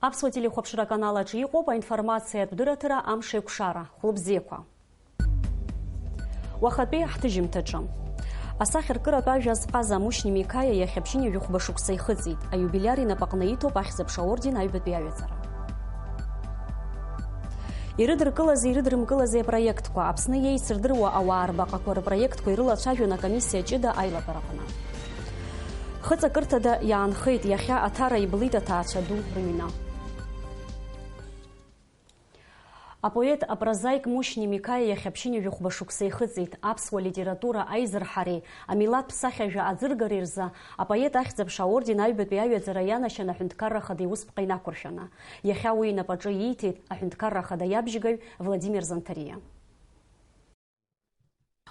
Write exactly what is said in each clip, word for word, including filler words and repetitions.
Аԥсуа телехәаԥшра аканал аҿы иҟоуп аинформациатә дырраҭара Амшеикәшара. Хәлыбзиақәа. Уахатәи ҳҭыжьымҭаҿы. Асахьаркыратә ажәа зҟаз Амушьни Микаиа иахьа ԥшьынҩажәи хәба шықәса ихыҵит. Аиубилиар инапаҟны иҭоуп Ахьӡ-аԥша аорден аҩбатәи аҩаӡара. Ирыдыркылази ирыдрымкылази апроектқәа, Аԥсны иеицырдыруа ауаа рбаҟақәа рпроектқәа ирылацәажәон акомиссиа ҷыда аилатәараҟны. Хыҵакырҭада иаанхеит, иахьа Аҭара иблит аҭаацәа ду рыҩны. Апоет, апрозаик Мушьни Микаиа иахьа ԥшьынҩажәи хәба шықәса ихыҵит. Аԥсуа литература аизырҳареи амилаҭтә сахьажәа аӡыргареи рзы апоет Ахьӡ-аԥша аорден аҩбатәи аҩаӡара ианашьан Аҳәынҭқарра Ахада иусԥҟа инақәыршәаны. Иахьа уи инапаҿы ииҭеит Аҳәынҭқарра Ахада иабжьгаҩ Владимир Занҭариа.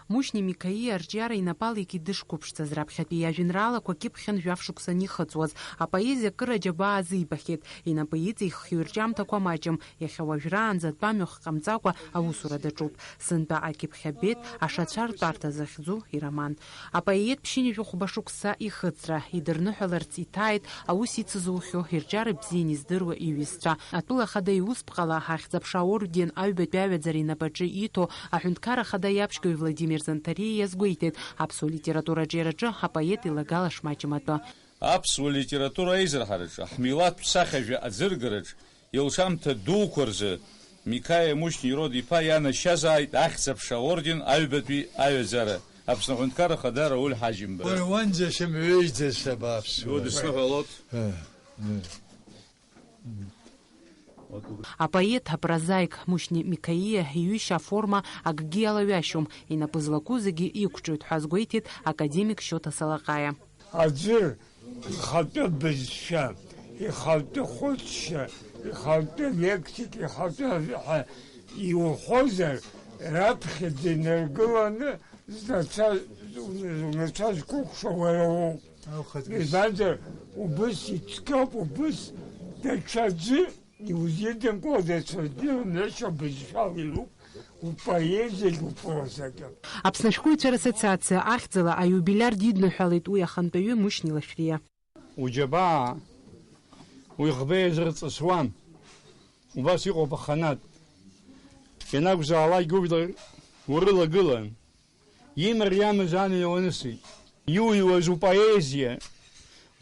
Мушьни Микаиа арҿиара инапала икит дышқәыԥшӡаз, раԥхьатәи иажәеинраалақәа кьыԥхьын жәаф шықәса анихыҵуаз, апоезиа акыр аџьабаа азибахьеит, инапы иҵиххьоу ирҿиамҭақәа маҷым, иахьа уажәраанӡа тәамҩахә ҟамҵакәа аусура даҿуп. Сынтәа акьыԥхь абеит, Ашацәа ртәарҭа захьӡу ироман. Апоет ԥшьынҩажәи хәба шықәса ихыҵра идырныҳәаларц иҭааит аус ицызухьоу, ирҿиара бзианы издыруа иҩызцәа. Атәыла Ахада иусԥҟала Ахьӡ-аԥша аорден аҩбатәи аҩаӡара инапаҿы ииҭо Аҳәынҭқарра Ахада иабжьгаҩ Владимир Занҭариа иазгәеиҭеит, аԥсуа литература аҿиараҿы апоет илагала шмаҷым атәы. Аԥсуа литература аизырҳараҿы ҳмилаҭтә сахьажәа аӡыргараҿ илшамҭа дуқәа рзы Микаиа Мушьни Ирод-иԥа ианашьазааит Ахьӡ-аԥша аорден аҩбатәи аҩаӡара, Аԥсны Аҳәынҭқарра Ахада Рауль Ҳаџьымба. Уара уанӡа сымҩеижьӡа сабаԥсуа. Иудысныҳәалоит. Ы, ы. Апоет, апрозаик Мушьни Микаиа иҩышьа аформа акгьы иалаҩашьом, инапы злаку зегьы иқәҿиоит ҳәа азгәеиҭеит академик Шьоҭа Салаҟаиа. Аӡәыр ихатәы бызшәа, ихатәы хәыцшьа, ихатәы лексика, ихатәы ҳәа иуҳәозар, раԥхьаӡа инаргыланы знацәа-, знацәа зқәыкәша уара уоуп. Избанзар, убыс ицқьоуп, убыс даҽаӡәы иузидымкыло, даҽаӡәы илымҩашьо бызшәала ируп, упоезиагь, упрозагь. Аԥсны ашәҟәыҩҩцәа рассоциациа ахьӡала аиубилиар дидныҳәалеит уи ахантәаҩы Мушьни Лашәриа. Уџьабаа, уи ӷба иазырҵысуам. Убас иҟоуп аханатә. Ианакәзаалакгьы ужәлар урылагылан. Имариамыз амҩа уанысит. Иуҩуаз упоезиа,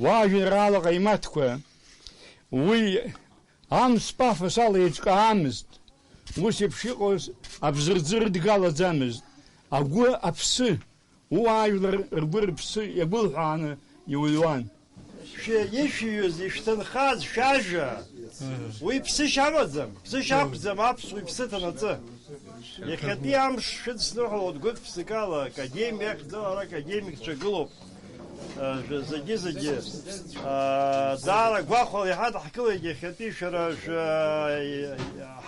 уажәеинраала ҟаимаҭқәа, уи амц пафос ала еиҿкаамызт. Ус еиԥш иҟаз абзырӡы рыдгалаӡамызт. Агәы аԥсы, ууаажәлар ргәы рыԥсы иагәылҳәааны иуҩуан. Шәа-, ишәиҩыз, ишәҭынхаз шәажәа, уи ԥсышьа амаӡам, ԥсышьа ақәӡам аԥсуа иԥсы ҭанаҵы. Иахьатәи амш шәыдсныҳәалоит гәык-ԥсыкала, академиа ахьӡала ара академикцәа гылоуп. Э, шәа-, зегьы-зегьы, э, даара гәахәала иҳадаҳкылеит иахьатәи шәара шәа-,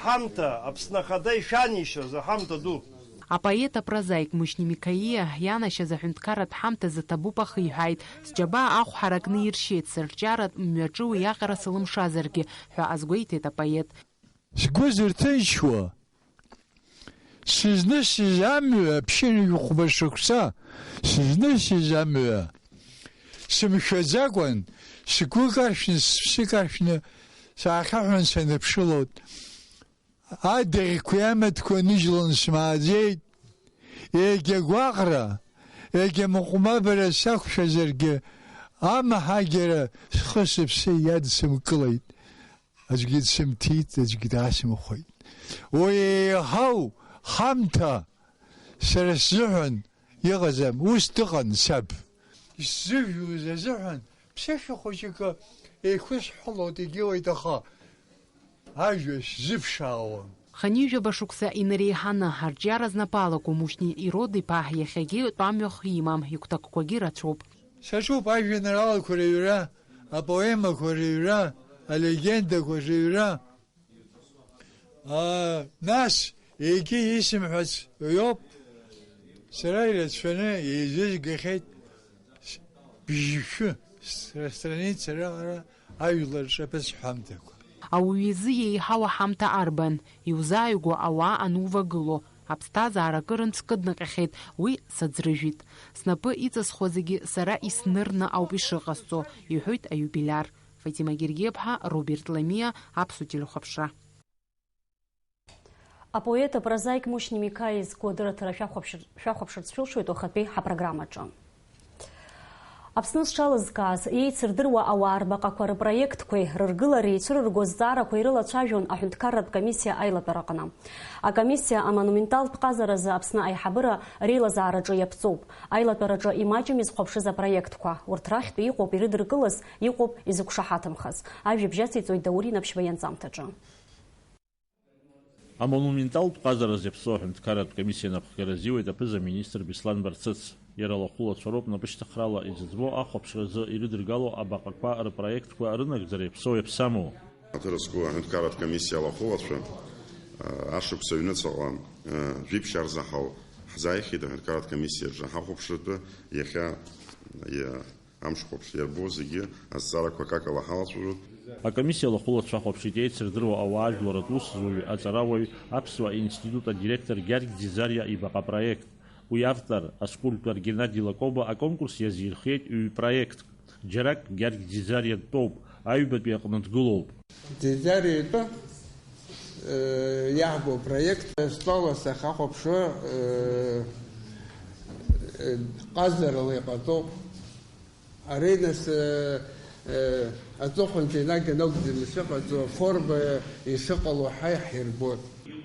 ҳамҭа, Аԥсны Ахада ишәанишьаз аҳамҭа ду. Апоет, апрозаик Мушьни Микаиа ианашьаз аҳәынҭқарратә ҳамҭазы ҭабуп ахиҳәааит, сџьабаа ахә ҳаракны иршьеит, сырҿиаратә мҩаҿы уиаҟара сылымшазаргьы ҳәа азгәеиҭеит апоет. Сгәы зырҭынчуа, сызнысыз амҩа, ԥшьынҩажәи хәба шықәса сызнысыз амҩа, сымшәаӡакәан, сгәы каршәны, сыԥсы каршәны саахьаҳәын саныԥшылоит. Адаӷьқәеи амаҭқәеи ныжьлан смааӡеит. Егьа гәаҟра, егьа мыҟәмабара сақәшәазаргьы, амаҳагьара схы-сыԥсы иадсымкылеит. Аӡәгьы дсымҭеит, аӡәгьы даасымхәеит. Уи еиҳау ҳамҭа сара сзыҳәан иҟаӡам, ус дыҟан саб. Исзыжәуз азыҳәан ԥсышәа хәыҷык еиқәысҳәалоит, егьиуеит, аха ажәа сзыԥшаауам. Хынҩажәаба шықәса инареиҳаны, арҿиара знапы алаку Мушьни Ирод-иԥа иахьагьы тәамҩахә имам, игәҭакқәагьы рацәоуп. Саҿуп ажәеинраалақәа рыҩра, апоемақәа рыҩра, алегендақәа рыҩра. Аа, нас, егьи исымҳәац ҩоуп, сара ирацәаны еизызгахьеит бжьшәы, стра-, страница раҟара ажәлар рҿаԥыцҳәамҭақәа. Ауаҩы изы еиҳау аҳамҭа арбан, иузааигәоу ауаа анувагылоу, аԥсҭазаара акырынтә скыднаҟьахьеит, уи саӡрыжәит. Снапы иҵысхуа зегьы сара иснырны ауп ишыҟасҵо, иҳәоит аиубилиар. Фатима Гергиаԥҳа, Роберт Ламиа, Аԥсуа телехәаԥшра. Апоет, апрозаик Мушьни Миқаиа изку адырраҭара шәахәаԥшыр-, шәахәаԥшырц шәылшоит уахатәи ҳапрограммаҿы. Аԥсны зҽалызкааз, еицырдыруа ауаа рбаҟақәа рпроектқәеи рыргылареи еицәырырго азҵаарақәа ирылацәажәон аҳәынҭқарратә комиссиа аилатәараҟны. Акомиссиа амонументалтә ҟазаразы Аԥсны аиҳабыра реилазаараҿы иаԥҵоуп. Аилатәараҿы имаҷым изхәаԥшыз апроектқәа. Урҭ рахьтә иҟоуп ирыдыркылаз, иҟоуп изықәшаҳаҭымхаз. Ажәабжь ациҵоит Даур Инаԥшьба ианҵамҭаҿы. Амонументалтә ҟазара зеиԥсоу аҳәынҭқарратә комиссиа напхгара азиуеит аԥыза-министр Беслан Барцыц. Иара лахәылацәа роуп напышьҭыхрала изыӡбо ахәаԥшразы ирыдыргало абаҟақәа рпроектқәа рынагӡара иаԥсоу иаԥсаму. Аҭыр зқәу аҳәынҭқарратә комиссиа алахәылацәа, а, ашықәс аҩныҵҟала, а, жәиԥшь арзаҳал ҳзааихьеит аҳәынҭқарратә комиссиаҿы ҳахәаԥшратәы иахьа, иа-, Амшхәаԥш иарбоу зегьы азҵаарақәа акакала ҳалацәажәоит. Акомиссиа лахәылацәа ахәаԥшит еицырдыруа ауаажәларратә усзуҩ, аҵарауаҩ, Аԥсуа институт адиректор Гьаргь Ӡизариа ибаҟа апроект. Уи автор, аскульптор Геннади Лакоба аконкурс иазирхиеит ҩ-проектк. Џьарак Гьаргь Ӡизариа дтәоуп, аҩбатәи аҟны дгылоуп. Ӡизариа итәы, э, иаҳбо апроект стәала сахьахәаԥшуа, э, э, ҟазарала иҟаҵоуп. Ари, нас, э, э, аҵыхәанӡа инаган акәӡам ишыҟаҵо, аформа ишыҟало ҳәа иаҳирбоит.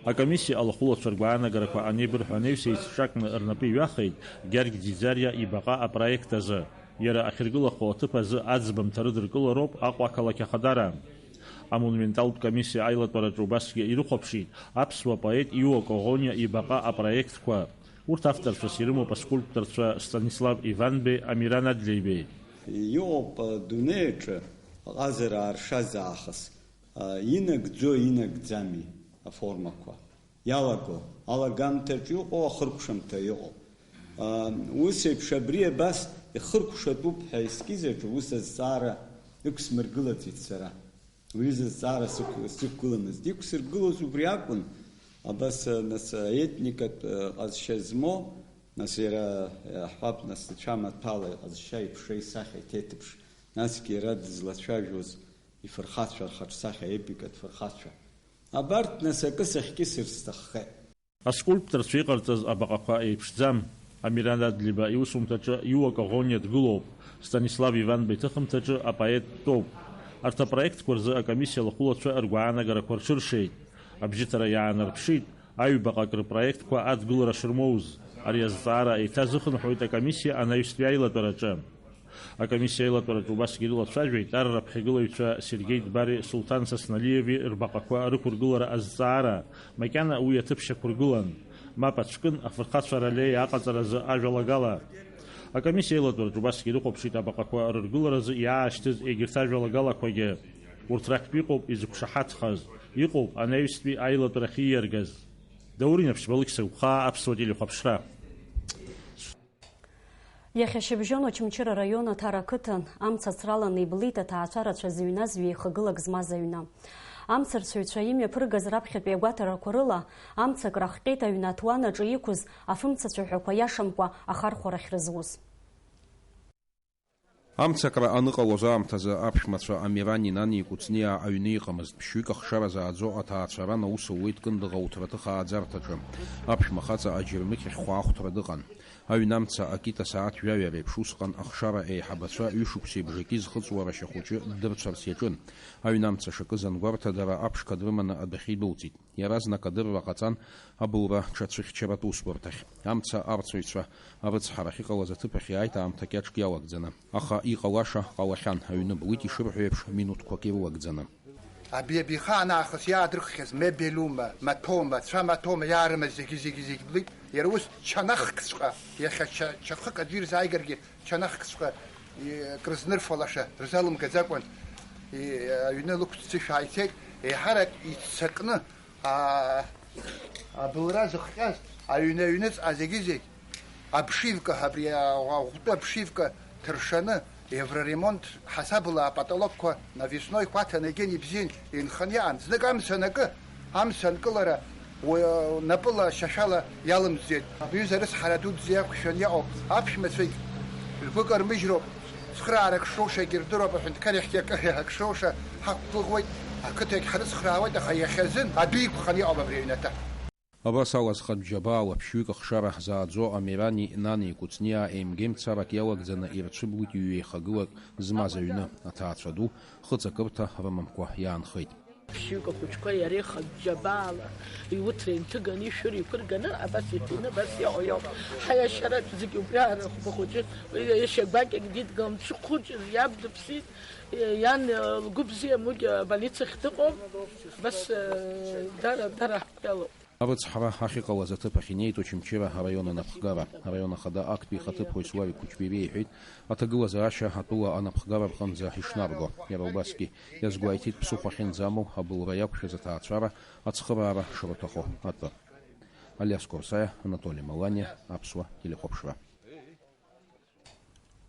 Акомиссиа алахәылацәа ргәаанагарақәа анеибырҳәо анаҩс еицҿакны рнапы иҩахеит Гьаргь Ӡиӡариа ибаҟа апроект азы. Иара ахьыргылахо аҭыԥ азы аӡбамҭа рыдыркылароуп Аҟәа ақалақь ахадара. Амонументалтә комиссиа аилатәараҿы убасгьы ирыхәаԥшит аԥсуа поет Иуа Коӷониа ибаҟа апроектқәа. Урҭ авторцәас ирымоуп аскульпторцәа Станислав Иванбеи, Амиран Адлеибеи. Иҟоуп адунеи аҿы аҟазара ааршаз аахыс, а, инагӡои инагӡами аформақәа. Иалаго, алагамҭаҿ иҟоу, ахыркәшамҭа иҟоу. А, ус еиԥш абри абас ихыркәшатәуп ҳәа ескиз аҿы ус азҵаара ықәсмыргылаӡеит сара. Уи зызҵаара сықә-, сықәгыламызт. Иқәсыргылоз убри акәын, абас, нас, аетникатә, э, ҟазшьа змоу, нас иара, э, ҳҳәап, нас, ицәа маҭәала иҟазшьа, иԥшра, исахьа, иҭеиҭыԥш, насгьы иара дызлацәажәоз ифырхацәа, рхаҿсахьа, аепикатә фырхацәа. Абарҭ, нас, акы сахькьысыр сҭаххеит. Аскульпторцәа иҟарҵаз абаҟақәа еиԥшӡам. Амиран Адлеиба иусумҭаҿы Иуа Коӷониа дгылоуп, Станислав Иванба иҭыхымҭаҿы апоет дтәоуп. Арҭ апроектқәа рзы акомиссиа алахәылацәа ргәаанагарақәа рҽыршеит. Абжьыҭара иаанарԥшит аҩбаҟак рпроектқәа адгылара шырмоуз. Ари азҵаара еиҭазыхынҳәуеит акомиссиа анаҩстәи аилатәараҿы. Акомиссиа аилатәараҿы убасгьы ирылацәажәеит ар раԥхьагылаҩцәа Сергеи Дбари Сулҭан Сасналиеви рбаҟақәа рықәыргылара азҵаара, макьана уи аҭыԥ шьақәыргылан. Мап ацәкын афырхацәа раллеиа аҟаҵаразы ажәалагала. Акомиссиа аилатәараҿы убасгьы ирыхәаԥшит абаҟақәа рыргыларазы иаашьҭыз егьырҭ ажәалагалақәагьы. Урҭ рахьтә иҟоуп изықәшаҳаҭхаз, иҟоуп анаҩстәи аилатәара ахьииаргаз. Даур Инаԥшьба, Алықьса Гәхаа, Аԥсуа телехәаԥшра. Иахьа шьыбжьон Очамчыра араион Аҭара ақыҭан амца ацраланы иблит аҭаацәа рацәа зыҩназ ҩеихагылак змаз аҩны. Амцарцәаҩцәа имҩаԥыргаз раԥхьатәи агәаҭарақәа рыла, амца акрахҟьеит аҩны аҭуан аҿы иқәыз афымцацәаҳәақәа иашамкәа ахархәарахь рызус. Амцакра аныҟалоз аамҭазы аԥшәмацәа Амирани Нани Кәыҵниаа аҩны иҟамызт. Ԥшьҩык ахшара зааӡо аҭаацәаран аус ауеит Кындыӷ ауҭраҭых ааӡарҭаҿы. Аԥшәма хаҵа аџьармыкьахь хәаахәҭра дыҟан. Аҩнамца акит асааҭ жәаҩа реиԥш усҟан ахшара еиҳабацәа ҩышықәсеи бжаки зхыҵуа рашьа хәыҷы ддырцәарц иаҿын. Аҩнамца шакыз ангәарҭа, дара аԥшқа дрыманы адәахьы идәылҵит. Иаразнак адырра ҟаҵан абылра ҽацәыхьчаратә усбарҭахь. Амца арцәаҩцәа арыцҳарахь иҟалаз аҭыԥахь иааит аамҭа кьаҿк иалагӡаны. Аха иҟалаша ҟалахьан, аҩны блит ишырҳәо еиԥш минуҭқәак ирылагӡаны. Аби абихаан аахыс иаадырххьаз мебелума, маҭәоума, цәа маҭәоума иаарымаз зегьы, зегьы, зегь блит. Иара ус чанахкҵәҟьа, иахьа ча-, чахык аӡәы ирзааигаргьы чанахкҵәҟьа, и-, крызнырфалаша рзалымгаӡакәан, и-, аҩны лықәццышә ааицеит, еиҳарак иццакны, а-, абылра зыхҟьаз, аҩны, аҩныҵҟа зегьы-зегь, обшивка, абри а-, аӷәтәы обшивка ҭыршаны, евроремонт ҳасабла апаталокқәа навесной хәаҭа нагьын ибзиан инханы иҟан. Знык амца анакы, амца анкылара уаҩы напыла, шьашәала иалымҵӡеит. Абҩыза арыцҳара дуӡӡа иақәшәан иҟоуп. Аԥшәмацәагь ргәы кармыжьроуп. Цхыраарак шроуша егьырдыруп, аҳәынҭқар иахьгьы акы акы шроуша ҳақәгәыӷуеит, ақыҭагь ҳрыцхраауеит, аха иахьазын адәы иқәханы иҟоуп абри аҩнаҭа. Абас ала зхатә џьабаала ԥшьҩык ахшара ҳзааӡо Амирани Нани Кәыҵниаа еимгеимцарак иалагӡаны ирцәыблит ҩеихагылак змаз аҩны, аҭаацәа ду хыҵакырҭа рымамкәа иаанхеит. Ԥшьҩык ахәыҷқәа иареи хатә џьабаала иуҭра инҭыганы, ишәыра иқәырганы, абас иҭины, абас иҟоу иоуп. Ҳаиашьараҿ зегьы убри аара хәба хәыҷы, иашьа гәакьакгьы идгылан, дшыхәыҷыз иаб дыԥсит, иан, лгәы бзиамугьы абольницахь дыҟоуп. Абас, дара, дара ҳтәалоуп. Арыцҳара ахьыҟалаз аҭыԥ ахь инеит Очамчыра араион анапхгара. Араион ахада актәи ихаҭыԥуаҩ Славик Кучбери иҳәеит, аҭагылазаашьа атәыла анапхгара рҟынӡа ишнарго. Иара убасгьы иазгәеиҭеит, ԥсыхәа ахьынӡамоу абылра иақәшәаз аҭаацәара ацхыраара шрыҭаху атәы. Алиас Корсаиа, Анатоли Маланиа, Аԥсуа телехәаԥшра.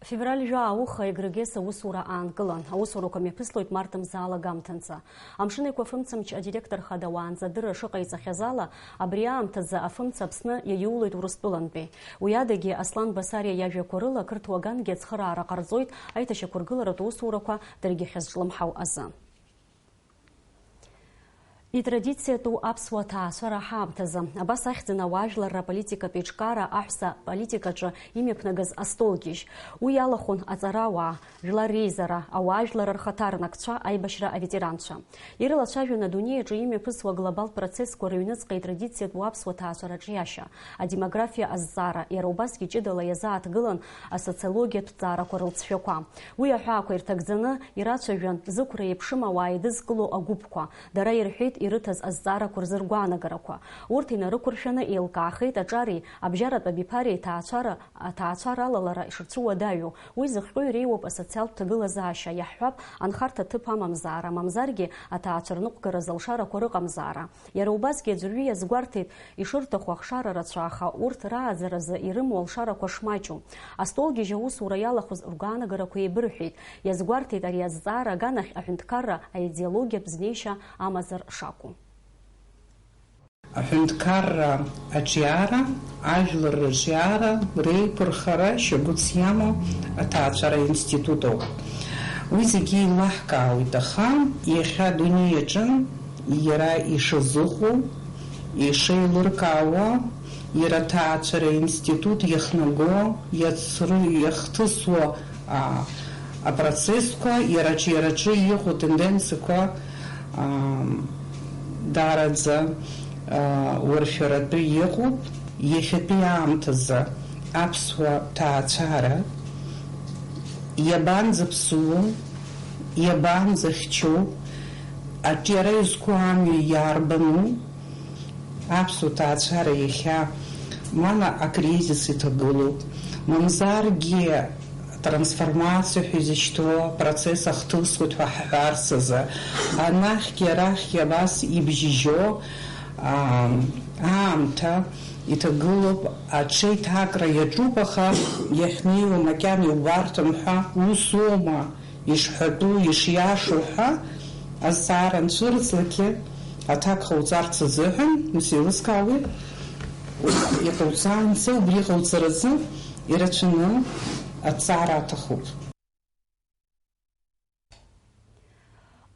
Февраль жәаа ауха Егрыгес аусура аанкылан. Аусурақәа мҩаԥыслоит март мза алагамҭанӡа. Амшын Еиқәа афымцамч адиректор хада уаанӡа адырра шыҟаиҵахьаз ала, абри аамҭазы афымца Аԥсны иаиулоит Урыстәылантәи. Уи адагьы, Аслан Басариа иажәақәа рыла, ақырҭуа гангьы ацхыраара ҟарҵоит аиҭашьақәыргыларатә усурақәа даргьы ахьазҿлымҳау азы. Итрадициатәу аԥсуа ҭаацәара ҳаамҭазы, абас ахьӡын ауаажәларра аполитикатә еиҿкаара аҳәса политикаҿы имҩаԥнагаз астолгьежь. Уи иалахәын аҵарауаа, жәлар реизара, ауаажәларра рхаҭарнакцәа, аибашьра аветеранцәа. Ирылацәажәон адунеи аҿы имҩаԥысуа аглобалтә процессқәа рыҩныҵҟа итрадициатәу аԥсуа ҭаацәараҿы иашьа, адемографиа азҵаара, иара убасгьы ҷыдала иазааҭгылан асоциологиатә ҭҵаарақәа рылҵшәақәа. Уи аҳәаақәа ирҭагӡаны ирацәажәон зықәра еиԥшым ауаа еидызкыло агәыԥқәа. Дара ирҳәеит ирыҭаз азҵаарақәа рзы ргәаанагарақәа. Урҭ инарықәыршәаны еилкаахеит аҿари абжьаратә абиԥареи ҭаацәара, аҭаацәара алалара ишырцәыуадаҩу. Уи зыхҟьо иреиуоуп асоциалтә ҭагылазаашьа, иаҳҳәап, анхарҭа ҭыԥ амамзаара, мамзаргьы аҭаацәа рныҟәгаразы алшарақәа рыҟамзаара. Иара убасгьы аӡәырҩы иазгәарҭеит, ишырҭаху ахшара рацәа, аха урҭ рааӡаразы ирымоу алшарақәа шмаҷу. Астолгьежь аусура иалахәыз ргәаанагарақәа еибырҳәеит, иазгәарҭеит ари азҵаара аганахь аҳәынҭқарра аидеологиатә знеишьа амазар шакәу. Аҳәынҭқарра аҿиара, ажәлар рыҿиара реиқәырхара шьагәыҭс иамоу аҭаацәара институт ауп. Уи зегьы еилаҳкаауеит, аха иахьа адунеи аҿы иара ишазыҟоу, ишеилыркаауа, иара аҭаацәара институт иахнаго, иацры-, иахҭысуа, а, апроцессқәа, иара аҿиараҿы иҟоу атенденциақәа, а, даараӡа, а, уаршәаратәы иҟоуп. Иахьатәи аамҭазы аԥсуа ҭаацәара иабанӡаԥсуоу, иабанӡахьчоу, аҿиара изқәу амҩа иарбану? Аԥсуа ҭаацәара иахьа мала акризис иҭагылоуп, мамзаргьы трансформациа ҳәа изышьҭоу апроцесс ахҭысуеит ҳәа ҳҳәарц азы, анахьгьы арахьгьы абас ибжьыжьо, аа, аамҭа иҭагылоуп, аҽеиҭакра иаҿуп, аха иахьнеиуа макьана иубарҭам ҳәа усоума? Ишҳәатәу, ишиашоу ҳәа азҵаара анцәырҵлакгьы, аҭак ҟауҵарц азыҳәан, ус еилыскаауеит, иҟауҵаанӡа убри иҟауҵаразы ирацәаны аҭҵаара аҭахуп.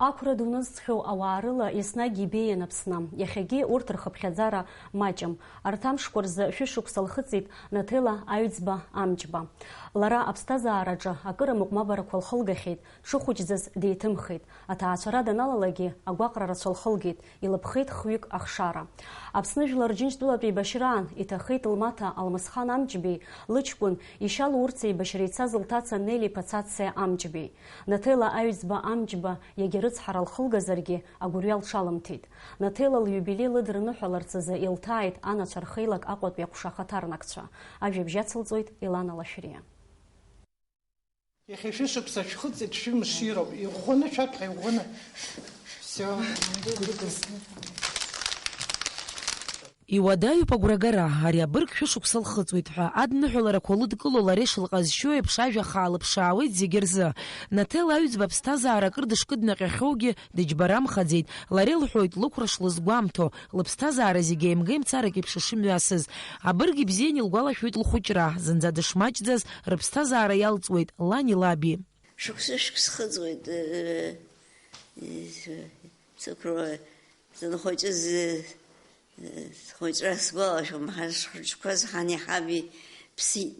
Ақәра ду нызҵхьоу ауаа рыла еснагь ибеиан Аԥсны. Иахьагьы урҭ рхыԥхьаӡара маҷым. Арҭ амшқәа рзы шәышықәса лхыҵит Наҭела Аҩӡба Амҷба. Лара аԥсҭазаараҿы акыр амыҟәмабарақәа лхылгахьеит, дшыхәыҷӡаз деиҭымхеит. Аҭаацәара даналалагьы агәаҟра рацәа лхылгеит, илыԥхеит хҩык ахшара. Аԥсны Жәлар Џьынџьтәылатә еибашьраан иҭахеит лмаҭа Алмысхан Амҷбеи лыҷкәын, ишьа лурц еибашьра ицаз лҭаца Нели Пацациа Амҷбеи. Наҭела Аҩӡба Амҷба иагьа рыцҳара лхылгазаргьы, агәырҩа лҽалымҭеит. Наҭела лиубилеи лыдырныҳәаларц азы илҭааит анацәа рхеилак Аҟәатәи аҟәша ахаҭарнакцәа. Ажәабжь ацылҵоит Елана Лашәриа. Иахьа шәышықәса шәхыҵит, шәымш ироуп. Иӷәӷәаны шәаԥхьа, иӷәӷәаны. Всё. Иуадаҩуп агәрагара, ари абырг шәышықәса лхыҵуеит ҳәа адныҳәаларақәа лыдкыло лара ишылҟазшьо еиԥш ажәа хаа лыԥшаауеит зегьы рзы. Наҭел Аҩӡба аԥсҭазаара акыр дышкыднаҟьахьоугьы дыџьбарамхаӡеит, лара илҳәоит лықәра шлызгәамҭо, лыԥсҭазаара зегьы еимга-еимцарак еиԥш ишымҩасыз. Абырг ибзиан илгәалашәоит лхәыҷра, зынӡа дышмаҷӡаз рыԥсҭазаара иалҵуеит лани лаби. Шықәса шықәс схыҵуеит, э, э, сықәра, санхәыҷыз, э, схәыҷра сгәалашәом, ҳа ҳхәыҷқәаз ҳани ҳаби ԥсит.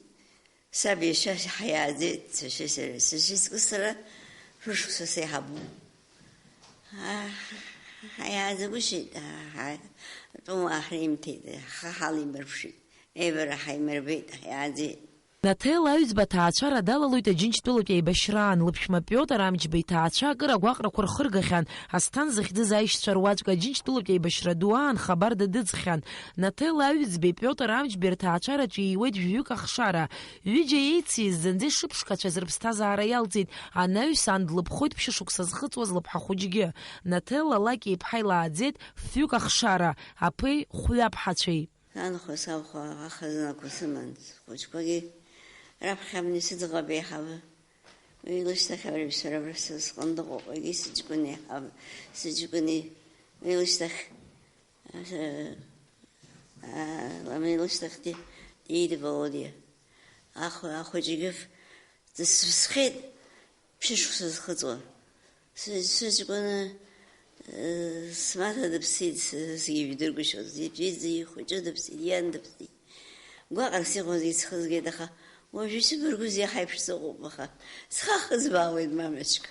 Саб иашьа ҳаиааӡеит, сашьеи сареи. Сашьеи сара шәышықәса сеиҳабу. Ҳа-, ҳаиааӡагәышьеит, ҳа-, ҳа-, атәымуаа ҳреимҭеит, ҳхы ҳалеибарԥшит, еибара ҳаимырбеит, ҳаиааӡеит. Наҭел Аҩӡба аҭаацәара далалоит Аџьынџьтәылатә еибашьраан, лыԥшәма Пиотр Амҷба иҭаацәа акыр агәаҟрақәа рхыргахьан, Асҭан захьӡыз аишьцәа руаӡәк Аџьынџьтәылатә еибашьра ду аан хабар дадыӡхьан. Наҭел Аҩӡбеи Пиотр Амҷбеи рҭаацәараҿы ииуеит жәаҩык ахшара. Ҩыџьа еициз зынӡа ишыԥшқацәаз рыԥсҭазаара иалҵит, анаҩсан длыԥхоит ԥшьышықәса зхыҵуаз лыԥҳа хәыҷгьы. Наҭел Лакьа иԥҳа илааӡеит фҩык ахшара, аԥеи хәҩаԥҳацәеи. Санхәа, сабхәа, ахазынақәа сыман, схәыҷқәагьы раԥхьа абни сыӡӷаб еиҳабы. Уи лышьҭахь абри сара абра сызҟын дыҟоуп, егьи сыҷкәын еиҳабы, сыҷкәыни, уи лышьҭахь, ас-, а, абри лышьҭахьгьы диит Володиа. Ахә-, ахәыҷгьы ф-, дысԥсхьеит. Ԥшьышықәса зхыҵуа. Сыҷ-, сыҷкәын, э, смаҭа дыԥсит, с-, сгьы ижәдыргәышьоз, иԥеиӡа ихәыҷы дыԥсит, иан дыԥсит. Гәаҟрас иҟоузеи схы згеит, аха уажәы исыбаргәузеи, ҳаиԥш сыҟоуп, аха схы ахызбаауеит, мамочка,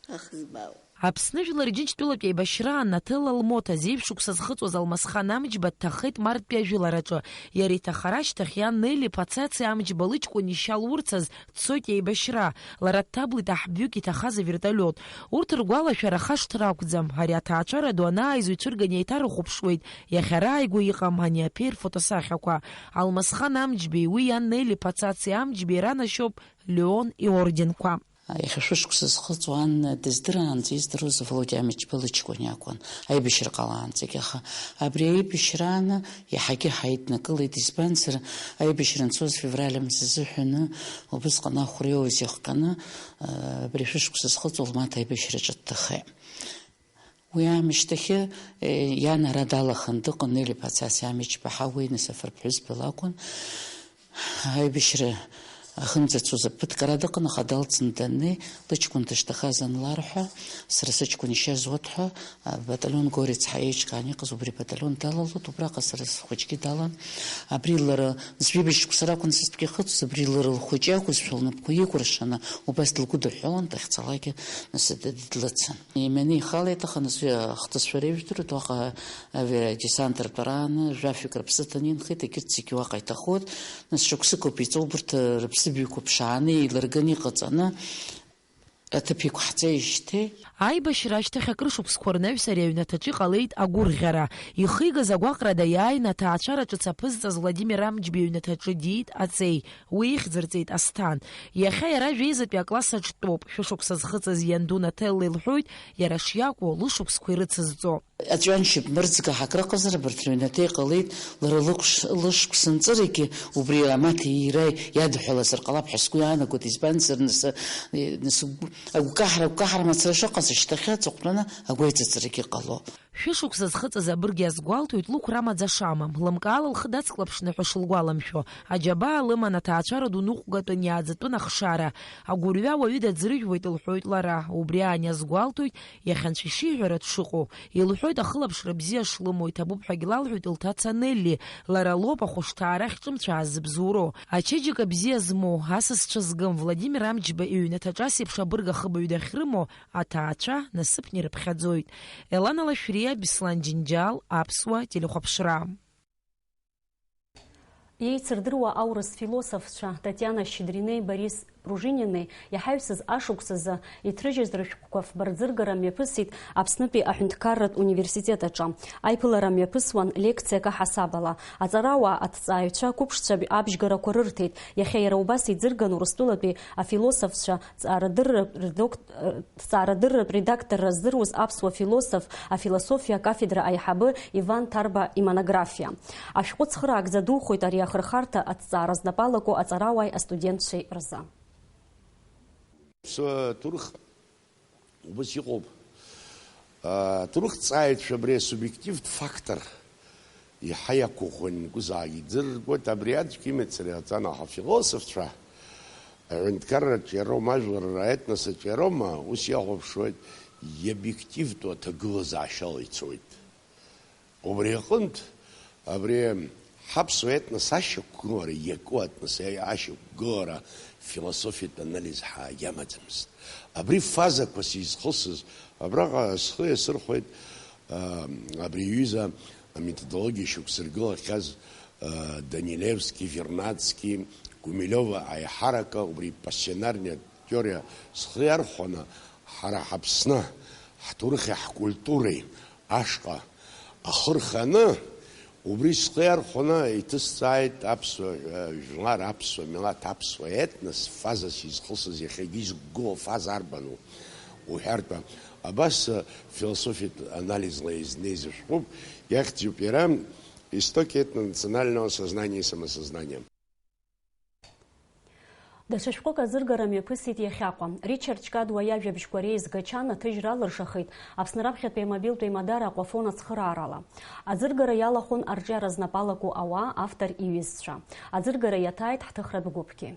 схы ахызбаауеит. Аԥсны жәлар Џьынџьтәылатә еибашьраан Наҭел Алмоҭа зеиԥш шықәса зхыҵуаз Алмасхан Амҷба дҭахеит Мартәи ажәылараҿы. Иара иҭахара ашьҭахь иан Нели Пацаци Амҷба лыҷкәын ишьа лурцаз дцоит еибашьра. Лара дҭаблит аҳбҩык иҭахаз авертолиот. Урҭ ргәалашәара хашҭра акәӡам. Ари аҭаацәара ду анааиз уи цәырган еиҭарыхәаԥшуеит. Иахьа рааигәа иҟам ани аԥеи рфотосахьақәа. Алмасхан Амҷбеи уи иан Нели Пацаци Амҷбеи ранашьоуп Леон иорденқәа. Иахьа шәышықәса зхыҵуа Анна дыздыраанӡа издыруаз Володиа Амҷба лыҷкәын иакәын, аибашьра ҟалаанӡагьы. Аха абри аибашьрааны иаҳагьы ҳаиднакылеит, избанзар, аибашьра анцоз февраль амза азыҳәаны, убысҟан ахәра иоуз иахҟьаны, абри шәышықәса зхыҵуа лмаҭа аибашьраҿы дҭахеит. Уи аамышьҭахьы, э, иан ара далаханы дыҟан, Нели Пацаци Амҷба ҳауеины Сафар ԥҳәызба лакәын. Аибашьра ахьынӡацоз ԥыҭк ара дыҟан, аха далҵны даннеи, лыҷкәын дышҭахаз анларҳәа, сара сыҷкәын ишьа зуҭ ҳәа, абаталион Горец ҳәа еиҿкаан иҟаз убри абаталион далалоит, убраҟа сара схәыҷгьы далан. Абри лара, зҩыбжь шықәса ракәын сыстәгьы ахыҵуаз, абри лара лхәыҷы акәызшәа лнапқәа икәыршаны, убас длгәыдыҳәҳәалан, дахьцалакгьы, нас, д-, длыцын. Иманы ихалеит, аха нас уи ахҭысшәа реижәдыруеит, уаҟа авиадесант ртәарааны жәафҩык рыԥсы ҭаны инхеит, егьырҭ зегьы уаҟа иҭахоит. Нас шықәсык ауп иҵоу, убырҭ рыԥсыбаҩқәа ԥшааны, еилырганы иҟаҵаны аҭыԥ иқәҳҵеижьҭеи. Аибашьра ашьҭахь акрышықәсқәа рнаҩс ари аҩнаҭаҿы иҟалеит агәырӷьара. Ихигаз агәаҟра даиааины аҭаацәара ҿыц аԥызҵаз Владимир Амҷба иҩнаҭаҿы диит аҵеи. Уи ихьӡырҵеит Асҭан. Иахьа иара жәеизатәи акласс аҿтәоуп. Шәышықәса зхыҵыз ианду Наҭелла илҳәоит, иара шиакәу лышықәсқәа ирыцызҵо. Аҵәҩаншьап мырӡга ҳакрыҟазар, абарҭ рыҩнаҭа иҟалеит, лара лықәш-, лышықәса нҵырагьы убри амаҭа иира иадҳәалазар ҟалап ҳәа сгәы иаанагоит, избанзар, нас, нас агәкаҳара, агәкаҳара мацара шыҟаз ашьҭахьы аҵыхәтәаны агәеиҵыҵрагьы ҟало. Шәышықәса зхыҵыз абырг иазгәалҭоит лықәра амаӡа шамам, лымкаала лхы дацклаԥшны ҳәа шылгәаламшәо. Аџьабаа лыман аҭаацәара ду ныҟәгатәын, иааӡатәын ахшара. Агәырҩа уаҩы даӡрыжәуеит, лҳәоит лара. Убри аан иазгәалҭоит, иахьа анцәа ишиҳәара дшыҟоу. Илҳәоит ахылаԥшра бзиа шлымоу, иҭабуп ҳәагь лалҳәоит лҭаца Нелли. Лара лоуп ахәышҭаара ахьҿымцәааз зыбзоуроу. Ачеиџьыка бзиа змоу, асасцәа згым Владимир Амҷба иҩнаҭаҿы ас еиԥш абырг ахыбаҩ дахьрымоу аҭаацәа насыԥны ирыԥхьаӡоит. Елана Лашәриа, Беслан Џьынџьал, Аԥсуа телехәаԥшра. Еицырдыруа аурыс философцәа Татиана Щедринеи Борис Пружинини иаҳаҩсыз ашықәсазы иҭрыжьыз рышәҟәқәа фба рӡыргара мҩаԥысит Аԥснытәи аҳәынҭқарратә университет аҿы. Аиԥылара мҩаԥысуан лекциак аҳасабала. Аҵарауаа, аҭҵааҩцәа, ақәыԥшцәа абжьгарақәа рырҭеит. Иахьа иара убас иӡырган Урыстәылатәи афилософцәа, ҵаарадырратә редок-, ҭҵаарадырратә редакторра здыруаз аԥсуа философ, афилософиа акафедра аиҳабы Иван Ҭарба имонографиа. Ашәҟәы цхыраагӡа духоит ари ахырхарҭа аҭҵаара знапалаку аҵарауааи астудентцәеи рзы. Ԥсуа ҭоурых убас иҟоуп. Аҭоурыхҭҵааҩцәа абри асубиективтә фактор иаҳа иақәыӷәӷәаны игәы заагьы иӡыргоит, абри аӡәк имацара иҟаҵан, аха афилософцәа аҳәынҭқарраҿ иароума, ажәлар аетнос аҿы иароума, ус иахәаԥшуеит, иобиективтәу аҭагылазаашьала ицоит. Убри аҟынтә, абри ҳаԥсуа етнос ашьақәгылара, иаку аетнос ашьақәгылара философиатә анализ ҳагьамаӡамызт. Абри фазақәас изхысыз, абраҟа схы иасырхәеит, а, абри аҩыза аметодологиа шьақәзыргылахьаз, а, Данилевски, Вернадски, Гумилева аиҳарака, убри пассионарниа теориа схы иархәаны, ҳара ҳАԥсны ҳҭоурыхи ҳкультуреи ашҟа ахы рханы, убри схы иархәаны иҭысҵааит аԥсуа, э, жәлар, аԥсуа милаҭ, аԥсуа етнос фазас изхысыз, иахьагьы изықәгылоу афаза арбану уҳәартә, абас, э, философиатә анализла изнеиз ашәҟәуп, иахьӡуп иара «Истоки этнонационального сознания и самосознания». Даҽа шәҟәык азыргара мҩаԥысит иахьаҟа. Ричард Чкадуа иажәабжьқәа реизга Чан аҭыжьра алыршахеит Аԥсны раԥхьатәи амобилтә еимадара Аҟәафон ацхыраарала. Аӡыргара иалахәын арҿиара знапалаку ауаа, автор иҩызцәа. Аӡыргара иаҭааит ҳҭыхратә гәыԥгьы.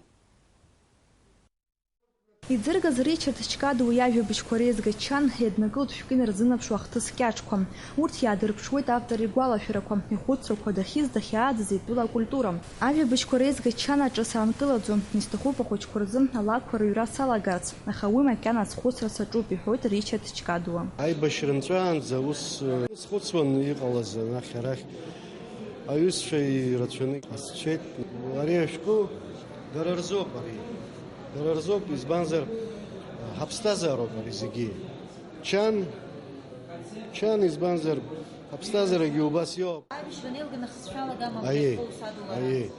Иӡыргаз Ричард Чкадуа иажәабжьқәа реизга Чан иаднакылт шәкы инарзынаԥшуа ахҭыс кьаҿқәа. Урҭ иаадырԥшуеит автор игәалашәарақәа, ихәыцрақәа, дахьиз, дахьааӡаз итәыла акультура. Ажәабжьқәа реизга Чан аҿы саанкылаӡом, исҭахуп ахәыҷқәа рзы алакәқәа рыҩра салагарц, аха уи макьана азхәыцра саҿуп, иҳәоит Ричард Чкадуа. Аибашьра нҵәаанӡа ус, э, схәыцуан иҟалаз анахь-арахь. Аҩызцәа ирацәаны иҟасҵеит. Ари ашәҟәы дара рзоуп ари. Дара рзоуп, избанзар, ҳаԥсҭазаароуп ари зегьы. Чан, чан, избанзар, ҳаԥсҭазаарагьы убас иоуп. Аибашьра анеилга нахысцәалага амам Аиеи, ҳәа исҳәо усадула аиеи.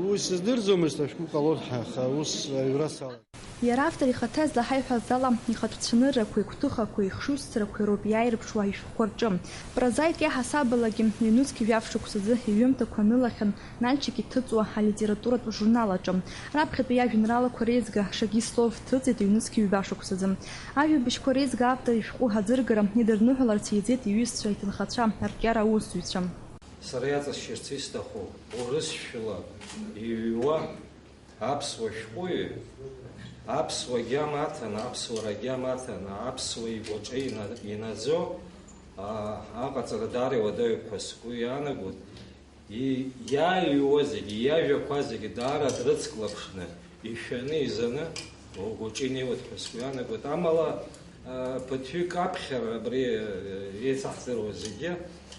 Уи сыздырӡомызт ашәҟәы ҟалон ҳәа, аха ус аҩра салагеит. Иара автор ихаҭа излаҳаиҳәаз ала, ихатә цәаныррақәеи, гәҭыхақәеи, хшыҩзцарақәеи роуп иааирԥшуа ишәҟәқәа рҿы. Прозаик иаҳасабалагьы ҩнызқь жәаф шықәсазы иҩымҭақәа анылахьан Нальчик иҭыҵуа алитературатә журнал аҿы. Раԥхьатәи иажәеинраалақәа реизга Шаги Слов ҭыҵит ҩнызқь ҩба шықәсазы. Ажәабжьқәа реизга автор ишәҟәы аӡыргара идырныҳәаларц еиҵеит иҩызцәа, иҭынхацәа, арҿиара аусзуҩцәа. Сара иаҵасшьырц исҭаху, урысшәла иҩуа аԥсуа шәҟәыҩҩы, аԥсуа гьама аҭаны, аԥсуара агьама аҭаны, аԥсуа игәаҿы ина-, инаӡо, аа, аҟаҵара даара иуадаҩуп ҳәа сгәы иаанагоит. И-, иааҩуа зегьы, иажәақәа зегьы даара дрыцклаԥшны, ишәаны, изаны, угәаҿы инеиуеит ҳәа сгәы иаанагоит. Амала, а, ԥыҭҩык аԥхьара абри, а, еицаҳдыруа зегьы,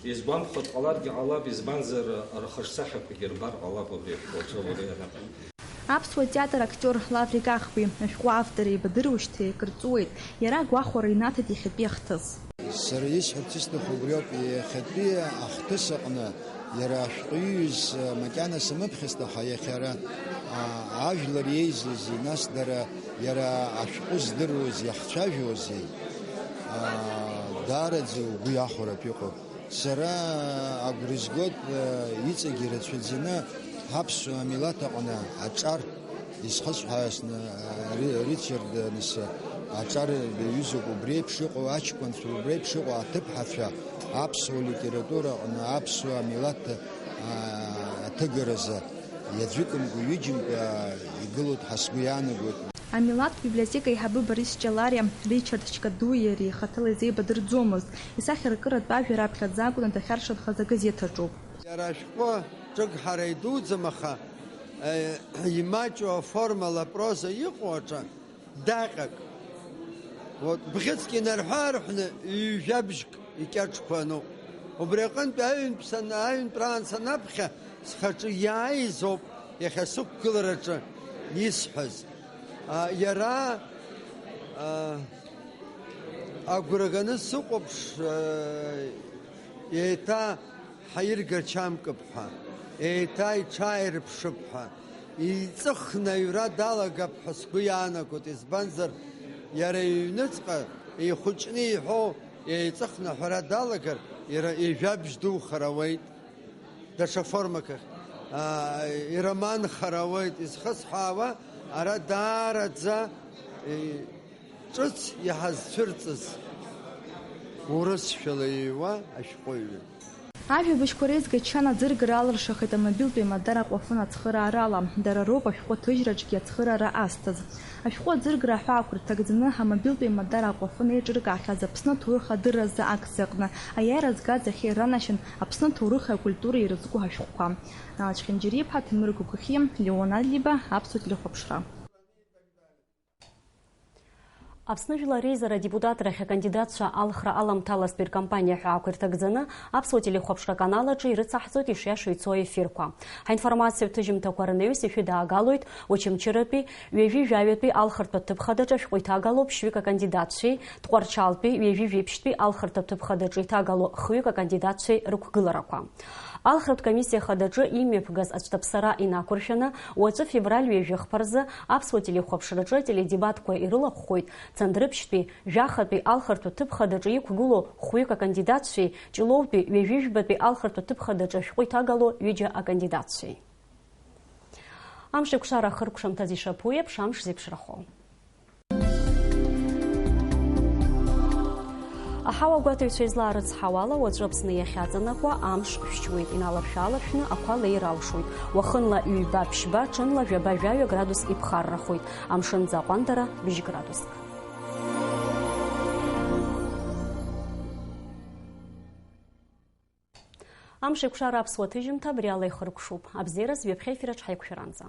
изгәамԥхо дҟаларгьы ҟалап, избанзар, рхаҿсахьақәагьы рбар ҟалап абри ашәҟәы аҿы уара ианаҳәо. Аԥсуа театр актиор Лаврик Ахбеи ашәҟәы автор еибадыруашьҭеи акыр ҵуеит. Иара агәахәара инаҭеит иахьатәи ахҭыс. Сара исҳәарц исҭаху убриоуп, иахьатәи ахҭыс аҟны иара ашәҟәы иҩыз, макьана самыԥхьаст, аха иахьа ара, а, ажәлар иеизызи, нас дара иара ашәҟәы здыруази иахцәажәози, а, даараӡа угәы иахәаратә иҟоуп. Сара агәра изгоит, а, иҵегьы ирацәаӡаны ҳаԥсуа милаҭ аҟны аҿар Исхысҳәаасны, Ри-, Ричард, нас, аҿар даҩызоуп, убри еиԥш иҟоу аҷкәынцәа, убри еиԥш иҟоу аҭыԥҳацәа аԥсуа литература аҟны аԥсуа милаҭ, а, аҭыгаразы иаӡәыкымкәа, ҩыџьамкәа игылоуп ҳәа сгәы иаанагоит. Амилаҭтә библиотека аиҳабы Борис Ҷалариа Ричард Чкадуи иареи хаҭала изеибадырӡомызт, исахьаркыратә ажәа раԥхьаӡа акәны дахьаршанхаз агазеҭ аҿоуп. Иара ашәҟәы ҿыгҳара идуӡӡам, аха, э, имаҷу аформала апроза иҟоу аҿы даҟьак. Вот, бӷьыцк инарҳәы-аарҳәны ҩажәабжьк икьаҿқәа ануп. Убри аҟынтә аҩынтә сан-, аҩынтәраан санаԥхьа, схаҿы иааиз ауп иахьа сықәгылараҿы Исҳәаз, а, иара, а, агәра ганы сыхәаԥш, а, еиҭа ҳаиргачамкып ҳәа, еиҭа иҽааирԥшып ҳәа, иҵыхны аҩра далагап ҳәа сгәы иаанагоит, избанзар, иара иҩныҵҟа ихәыҷны иҳәоу еиҵыхны аҳәара далагар, иара ижәабжь духар ауеит. Даҽа формак ахь, аа, ироманхар ауеит, изхысҳәаауа, ара даараӡа, е, ҿыц иҳазцәырҵыз урысшәала иҩуа ашәҟәыҩҩы. Ажәабжьқәа реизга Чана аӡыргара алыршахеит амобилтә еимадара аҟәафын ацхыраарала. Дара роуп ашәҟәы аҭыжьраҿгьы ацхыраара азҭаз. Ашәҟәы аӡыргара аҳәаақәа рҭагӡаны амобилтә еимадара аҟәафын еиҿыркаахьаз Аԥсны аҭоурых адырразы акциа аҟны аиааира згаз ахьеиранашьан Аԥсны аҭоурыхи акультуреи ирызку ашәҟәқәа. Ачхьынџьариԥҳа Ҭемыр Гәыгәхьиа, Леон Алиба, Аԥсуа телехәаԥшра. Аԥсны Жәлар Реизара адепутатрахь акандидатцәа алхра аламҭалазтәи ркампаниа ҳәаақәа ирҭагӡаны Аԥсуа телехәаԥшра аканал аҿы ирыцаҳҵоит ишиашоу ицо аефирқәа. Ҳаинформациатә ҭыжьымҭақәа рнаҩс ишәыдаагалоит Очамчыратәи ҩажәи жәаҩатәи алхыртәы аҭыԥ хадаҿы ашәҟәы иҭагало ԥшьҩык акандидатцәеи, Тҟәарчалтәи ҩажәи жәиԥшьтәи алхыртә аҭыԥ хадаҿы иҭагало хҩык акандидатцәеи рықәгыларақәа. Алхратә комиссиа хадаҿы имҩаԥгаз ацәҭаԥсара инақәыршәаны, уаҵәы февраль ҩажәи хԥа рзы Аԥсуа телехәаԥшраҿы ателедебатқәа ирылахәхоит Цандрыԥшьтәи жәахатәи алхыртә аҭыԥ хадаҿы иқәгылоу хәҩык акандидатцәеи Ҷлоутәи ҩажәи жәбатәи алхыртә аҭыԥ хадаҿы ашәҟәы иҭагало ҩыџьа акандидатцәеи. Амш еиқәшара ахыркәшамҭаз ишаԥу еиԥш, амш зеиԥшрахо. Аҳауа агәаҭаҩцәа излаарыцҳауала, уаҵәы Аԥсны иахьаҵанакуа амш шәшьуеит, иналаршә-ааларшәны ақәа леир алшоит. Уахынла ҩба-ԥшьба, ҽынла жәаба-жәаҩа градус иԥхаррахоит, амшынӡы аҟәандара быжь градуск. Амш еиқәшара аԥсуа ҭыжьымҭа абри ала ихыркәшоуп. Абзиараз ҩаԥхьа ефираҿ ҳаиқәшәаранӡа.